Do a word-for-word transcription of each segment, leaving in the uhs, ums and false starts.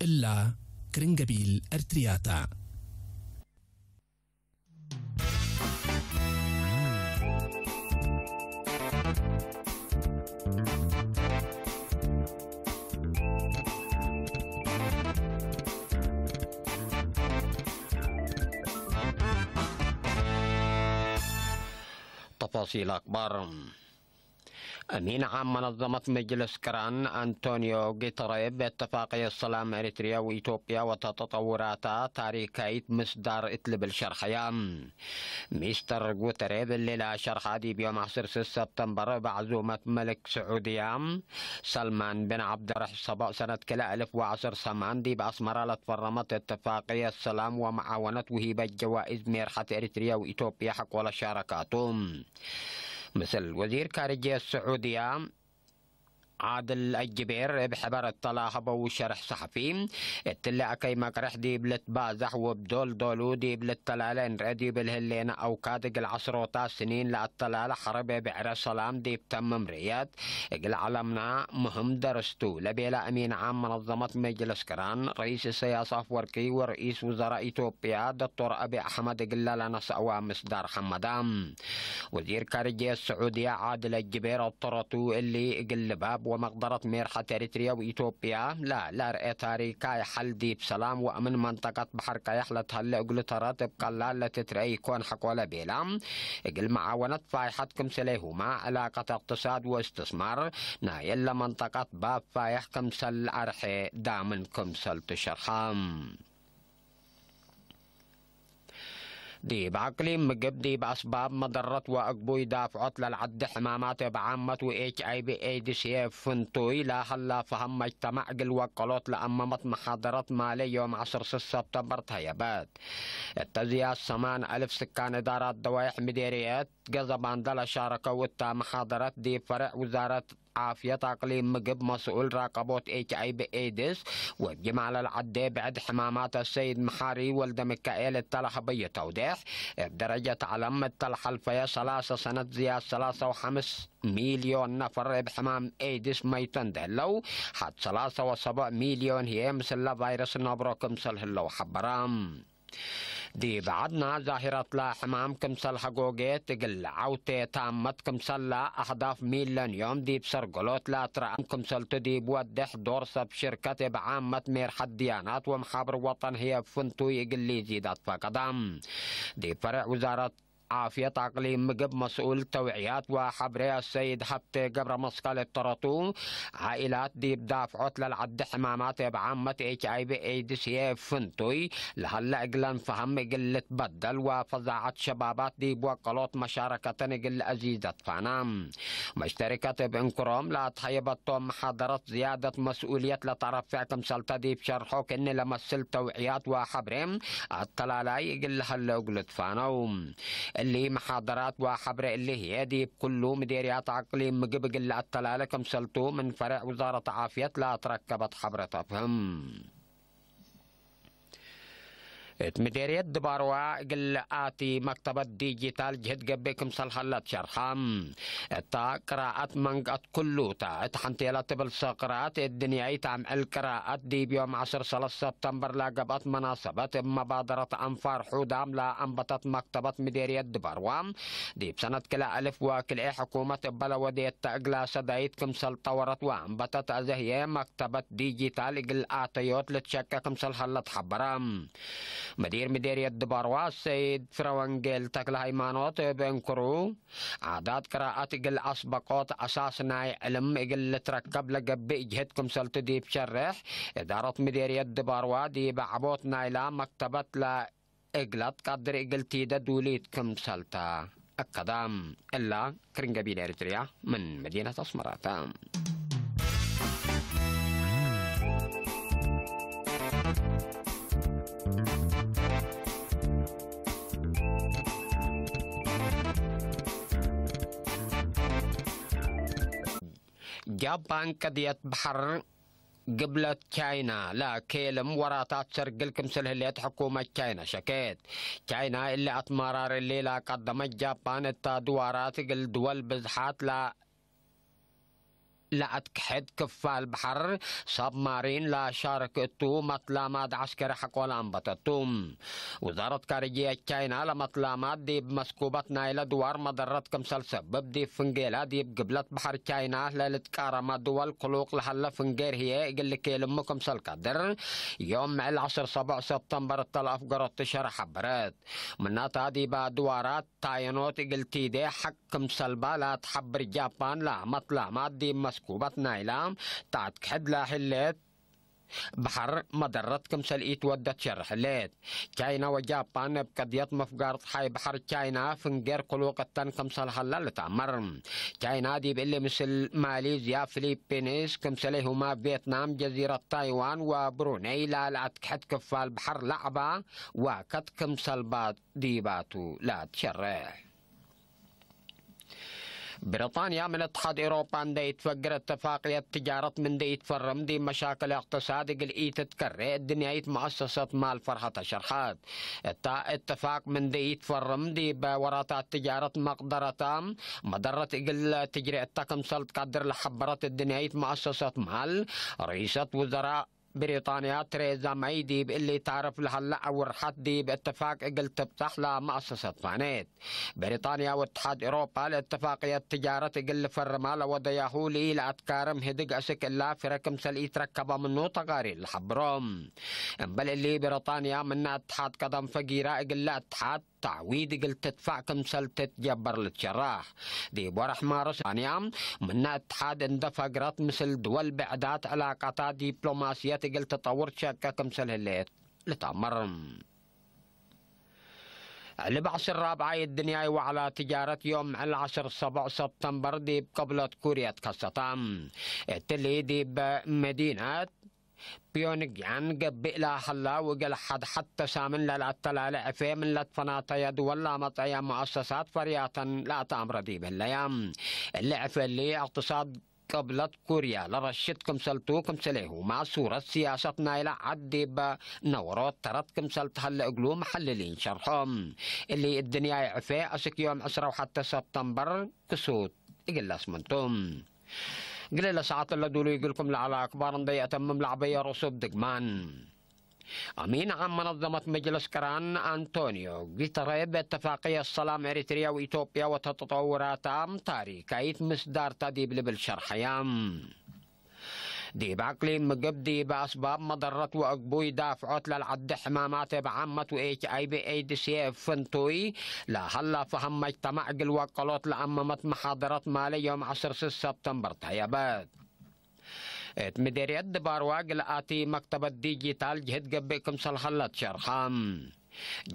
እላ ክርን ገቢል ኤርትርያታ። ተፋሲል አክባር። አሚን ዓም መነዘመት መጅልስ ቅራን አንቶኒዮ ጉተሬዝ፣ እትፋቅየት ሰላም ኤሪትርያ ወኢትዮጵያ ወተጠጠውራታ ታሪካይት ምስዳር እት ልብል ሸርሐያ። ሚስተር ጉተሬዝ እሊ ለአሸርሐ ዲብ ዮም ዐስር ሰብተምበር እብ ዐዙመት መልክ ስዑድያ ሰልማን ብን ዐብደረሕ ሰበዕ ሰነት ክልኤ አልፍ ወዐስር ሰማን ዲብ አስመራ ለትፈረመት እትፋቅየት ሰላም ወመዓወነት ውሂበት ጀዋኢዝ ሜርሐት ኤሪትርያ ወኢትዮጵያ ሐቆለ ሻረካቱ። ምስል ወዚር ካርጅየት ስዑድያ ዓድል አጅቤር እብ ሕበር እተ ለሀበው ሸርሕ ሰሐፊ፣ እትሊ አከይ መቅርሕ ዲብ ልትባዛሕ ወእብ ዶል ዶሉ ዲብ ልተላለ እንርአ ዲብ ለህሌነ አውካድ እግል ዐስሮታት ስኒን ለአተላለ ሐርብ እብ ዕረ ሰላም ዲብ ተምም ርእየት እግል ዐለምና ምህም ደርስ ቱ ለቤለ አሚን ዓም መነዘመት መጅልስ ቅራን ርኢስ ኢሰያስ አፍወርቂ ወርኢስ ውዘራእ ኢትዮጵያ ዶክተር አቢ አሕመድ እግለ ለነሰአወ ምስዳር ሐመዳ። ወዚር ካርጅየት ስዑድያ ዓድል አጅቤር አብጠረቱ እሊ እግል ልባብ ወመቅደረት ሜርሐት ኤሪትርያ ወኢትዮጵያ ለለአርኤ ታሪካይ ሐል ዲብ ሰላም ወአምን መንጠቀት በሐር ቀየሕ ለትሀሌ እግሉ ተረት እብ ቀላል ለትትረኤ ኢኮን ሐቆለ ቤላ። እግል መዓወነት ፋይሐት ክምሰሌሁመ ዕላቀት እቅትሳድ ወእስትስማር ናይ እለ መንጠቀት ባብ ፋይሕ ክምሰል አርሐ ዳምን ክምሰል ትሸርሐ። ዲብ አቅሊም ምግብ ዲብ አስባብ መደረት ወአግቡይ ዳፍዖት ለልዐዲ ሕማማት እብ ዓመት ወኤች አይ ቪ ኤድስ ህዬ ፍንቱይ ለሀላ ፈሀም መጅተማዕ እግል ወቀሎት ለአመመት መሓደረት ማሌ ዮም ዐስር ሰብተምበር ተህየበት። እተ ዝያድ ሰማን አልፍ ስካን እዳራት ደዋይሕ ምዴርየት ገዘባንደ ለሻረከው እተ መሓደረት ዲብ ፈሬዕ ውዛረት ዓፍየት አቅሊም ምግብ መስኡል ራቀቦት ኤች አይ ቪ ኤድስ ወእብ ጅማዕ ለልዐዴ ብዕድ ሕማማት አሰይድ መሓሪ ወልደሚካኤል እተ ለሀበዩ ተውዴሕ፣ እብ ደረጀት ዐለም እተ ለሐልፈየ ሰላሰ ሰነት ዝያድ ሰላሰ ወሐምስ ሚልዮን ነፈር እብ ሕማም ኤድስ መይቶ እንዴ ህለው፣ ሐድ ሰላሰ ወሰቡዕ ሚልዮን ህዬ ምስለ ቫይረስ ነብሮ ክምሰል ህለው ሐበረ። ዲብ ዐድና ዛሂረትለ ሕማም ክምሰል ሐጎጌት እግል ዐውቴ ታመት ክምሰለ አህዳፍ ሚለንዮም ዲብ ሰርገሎት ለአትረአም ክምሰልቱ ዲብ ወዴሕ ዶር ሰብ ሽርከት እብ ዓመት ሜርሐት ድያናት ወመሓብር ወጠን ህዬ ፍንቱይ እግል ሊዚድ አትፈቀደ። ዲብ ፈሬዕ ውዛረት ዓፍየት አቅሊም ምግብ መስኡል ተውዕያት ወሐብሬ አሰይድ ሀብቴ ገብረ መስቀል እተረቱ፣ ዓኢላት ዲብ ዳፍዖት ለልዐዲ ሕማማት እብ ዓመት ኤች አይ ቪ ኤድስ ህዬ እብ ፍንቱይ ለሀለ እግለን ፈሀም እግል ልትበደል ወፈዛዐት ሸባባት ዲብ ወቀሎት መሻረከተን እግል አዚዘት ፋና። መሽተሪከት እብ እንክሮም ለአትሀየበቶም መሓደረት ዝያደት መስኡልየት ለተረፌዕ ክምሰልተ ዲብ ሸርሖ ክእኒ ለመስል ተውዕያት ወሐብሬ አተላላይ እግል ለሀለ እግል ልትፋነው። እሊ መሓደራት ወሐብሬ እሊ ህዬ ዲብ ኩሉ ምዴርያት አቅሊም ምግብ እግል ለአተላለ ክምሰልቱ ምን ፈሬዕ ውዛረት ዓፍየት ለአትረከበት ሐብረት አፍህም። እት ምዴርየት ድባርዋ እግል አቲ መክተበት ዲጂታል ጅህድ ገብእ ክምሰል ሀለት ሸርሐ። እታ ቅራአት መንገአት ኩሉ ተ፣ እት ሐንቴለ ትብል ሰቅራት እት ድንያይት አምዕል ቅራአት ዲብ ዮም ዐስር ሰለስ ሰብተምበር ለገብአት መናሰበት እብ መባደረት አንፋር ሑዳም ለአንበተት መክተበት ምዴርየት ድባርዋ፣ ዲብ ሰነት ክልኤ አልፍ ወክልኤ ሕኩመት እበ ለወዴተ እግላ ሰዳይት ክምሰል ጠወረት ወአንበተት አዘ ህዬ መክተበት ዲጂታል እግል አተዮት ልትሸቄ ክምሰል ሀለት ሐበረ። መዲር ምዴርየት ድባርዋ ሰይድ ፍረወንጌል ተክለ ሃይማኖት እብ እንክሩ፣ ዓዳት ቅራአት እግል አስበቆት አሳስ ናይ ዕልም እግል ልትረከብ ለገብእ ጅህድ ክምሰልቱ ዲብ ሸሬሕ፣ እዳረት ምዴርየት ድባርዋ ዲብ አዕቦት ናይላ መክተበት ለእግለ ትቀድር እግል ቲደ ዱሊት ክምሰልተ አከደ። እላ ክርን ገቢል ኤሪትርያ ምን መዲነት አስመራተ። ጃፓን ቀድየት በሐር ግብለት ቻይና ለኬልም ወራታት ሰርግል ክምስል ህሌት ሕኩመት ቻይና ሸኬት። ቻይና እሊ አትማራር እሊ ለቀደመት ጃፓን እታ ድዋራት እግል ድወል ብዝሓት ለ ለአትክሕድ ክፋል በሐር ሳብማሪን ለሻርክ እቱ መትላማት ዐስከሪ ሐቆ ለአንበተቱ። ውዛረት ካርጅየት ቻይና ለመትላማት ዲብ መስኩበት ናይለ ድዋር መደረት ክምሰል ሰብብ ዲብ ፍንጌላ ዲብ ግብለት በሐር ቻይና ለልትቃረመ ድወል ክሉቅ ለሀለ ፍንጌር ህዬ እግል ልኬልሙ ክምሰል ቀድር ዮም ምዕል ዐስር ሰቡዕ ሰብተምበር እተ ለአፍገሮት ትሸረ ሐበረት። ምናታ ዲበ ድዋራት ታየኖት እግል ቲዴ ሐቅ ክምሰልባ ለአትሐብር ጃፓን ለመትላማት ዲብ መስኩበት ናይላ ተአትክሕድ ለህሌት በሐር መደረት ክምሰል ኢትወደት ሸርሕ ህሌት። ቻይና ወጃፓን እብ ቀድየት ምፍጋር ጸሓይ በሐር ቻይና ፍንጌር ክሉቅ እተን ክምሰል ሀላ ልትአመር። ቻይና ዲብ እሊ ምስል ማሌዝያ፣ ፊሊፒንስ፣ ክምሰሌሁማ ቪየትናም፣ ጀዚረት ታይዋን ወብሩኔይ ለለአትክሕድ ክፋል በሐር ለዐባ ዋከት ክምሰልባ ዲባቱ ለትሸሬሕ። ብሪጣንያ ምን እትሓድ ኤውሮጳ እንዴ ኢትፈግር፣ እትፋቅየት ትጃረት ምን እንዴ ኢትፈርም፣ ዲብ መሻክል እቅትሳድ እግል ኢትትከሬ እድንያይት መአሰሰት ማል ፈርሀተ ሸርሐት። እታ እትፋቅ ምን እንዴ ኢትፈርም፣ ዲብ ወራታት ትጃረት መቅደረታ መደረት እግል ትጅሬ እተ ክምሰል ትቀድር ለሐበረት እድንያይት መአሰሰት ማል፣ ርኢሰት ውዘራእ ብሪጣንያ ቴሬዛ መይ ዲብ እሊ ታርፍ ለሀለ አውርሐት ዲብ እትፋቅ እግል ትብጻሕ ለመአሰሰት ፋኔት። ብሪጣንያ ወእትሓድ ኤውሮጳ ለእትፋቅየት ትጃረት እግል ልፈርማ ለወደያሁ ለኢለአትካርም ህድግ አስክ እላ ፍረ ክምሰል ኢትረከበ ምኑ ተቃሪር ለሐብሮ። እምበል እሊ ብሪጣንያ ምነ እትሓድ ቀደም ፈጊራ እግለ እትሓድ ተዕዊድ እግል ትድፋዕ ክምሰል ትትጀበር ልትሸራህ። ዲብ ወርሕ ማርስ ዳንያ፣ ምነ እትሓድ እንደ ፈግረት ምስል ድወል ብዕዳት ዕላቀታ ዲፕሎማስየት እግል ትጠውር ትሸቄ ክምሰል ህሌት ልትአመር። ዕልብ ዐስር ራብዓይ እድንያይ ወዐላ ትጃረት ዮም ዕል ዐስር ሰቦዕ ሰብተምበር ዲብ ቅብለት ኩርየ ትከሰታ። እትሊ ዲብ መዲነት ፒዮንግያን ገብእ ለሀላ ወእግል ሐድ ሐተ ሳምን ለለአተላሌ ዕፌ ምን ለትፈናተየ ድወል ለአመጽአየ መአሰሳት ፈርያተን ለአተአምረ ዲብ ህለያ። እሊ ዕፌ እሊ እቅትሳድ ቅብለት ኩርየ ለረሽድ ክምሰልቱ፣ ክምሰሌሁማ ሱረት ሲያሰት ናይለ ዐድ ዲብ ነወሮት ተረት ክምሰል ተሀለ እግሉ መሐልሊን ሸርሖ። እሊ እድንያይ ዕፌ አስክ ዮም ዕስራ ወሐተ ሰብተምበር ክሱት እግል ለአስምንቱ። እግለ ለሰዓት ለዱሉ ይግልኩም ለዐለ አክባር እንዴ አተምም ለዐበየ ርሱብ ድግማን። አሚን ዓም መነዘመት መጅለስ ቅራን አንቶኒዮ ጉተሬ፣ በእትፋቅየት ሰላም ኤሪትርያ ወኢትዮጵያ ወተጠወውራታ ታሪካይት ምስዳርታ ዲብ ልብል ሸርሐያ። ዲብ አቅሊም ምግብ ዲብ አስባብ መደረት ወአግቡይ ዳፍዖት ለልዐዲ ሕማማት እብ ዓመት ወኤች አይ ቪ ኤድስ የእብ ፍንቱይ ለሀላ ፈሀም መጅተማዕ እግል ወቀሎት ለአመመት መሓደረት ማሌ ዮም ዐስር ስስ ሰብተምበር ተሀየበት። እት ምዴርየት ድባርዋ እግል አቲ መክተበት ዲጂታል ጅህድ ገብእ ክምሰል ሀለት ሸርሐ።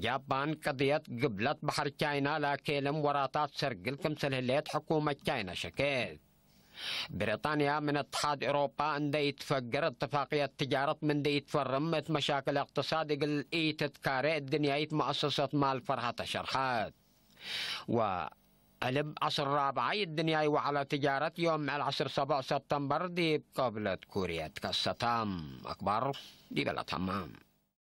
ጃፓን ቀድየት ግብለት በሐር ቻይና ለአኬልም ወራታት ሰርግል ክምሰል ህሌት ሕኩመት ቻይና ሸኬት። ብሪጣንያ ምን እትሓድ ኤውሮጳ እንዴ ኢትፈግር፣ እትፋቅየት ትጃረት ምን እንዴ ኢትፈርም፣ እት መሻክል እቅትሳድ እግል ኢትትካሬ እድንያይት መአሰሰት ማል ፈርሀተ ሸርሐት። ወዕልብ ዐስር ራብዓይ እድንያይ ወዐለ ትጃረት ዮም ምዕል ዐስር ሰቦዕ ሰብተምበር ዲብ ቅብለት ኩርየ ትከሰተ። አክባር ዲበ ለተመ።